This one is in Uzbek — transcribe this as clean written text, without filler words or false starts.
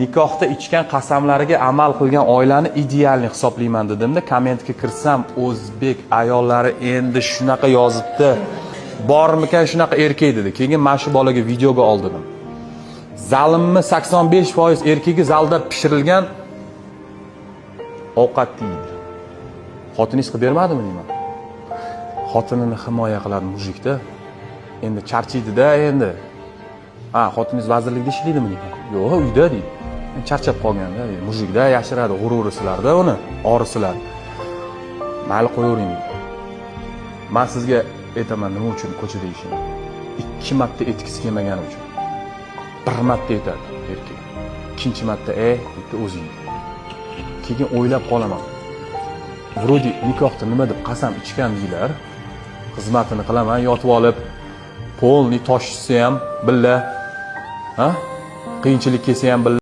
Nikohda ichgan qasamlariga amal qilgan oilani идеальный hisoblayman dedimda, kommentga kirsam, o'zbek ayollari endi shunaqa yozibdi: "Bormikan shunaqa erkak?" dedi. Keyin mana shu bolaga videoga ol dedim. Zalimni 85% erkagi zalda pishirilgan ovqat yeydi. "Xotiningiz qilib bermadimi?" deyman. Xotinini himoya qiladi мужик da. Endi charchaydida endi. "Ha, xotiningiz vazirlikda ishlaydimi?" deyman. "Yo'q, uyda", deydi. Charchab qolganda, мужик da yashiradi g'ururi sizlarda uni, orisizlar. "Mayli, qo'yavering", deydi. Man sizga aytaman, nima uchun ko'chada yeyishini. Ikki marta aytgisi kelmagani uchun. Bir marta aytadi erkak. Ikkinchi marta deydi, o'zi yeydi. Keyin o'ylab qolaman. Вроде nikohda nima deb qasam ichgan deylar. Xizmatini qilaman, yotib olib, полный toshsa ham billa, ha? Qiyinchilik kelsa ham billa.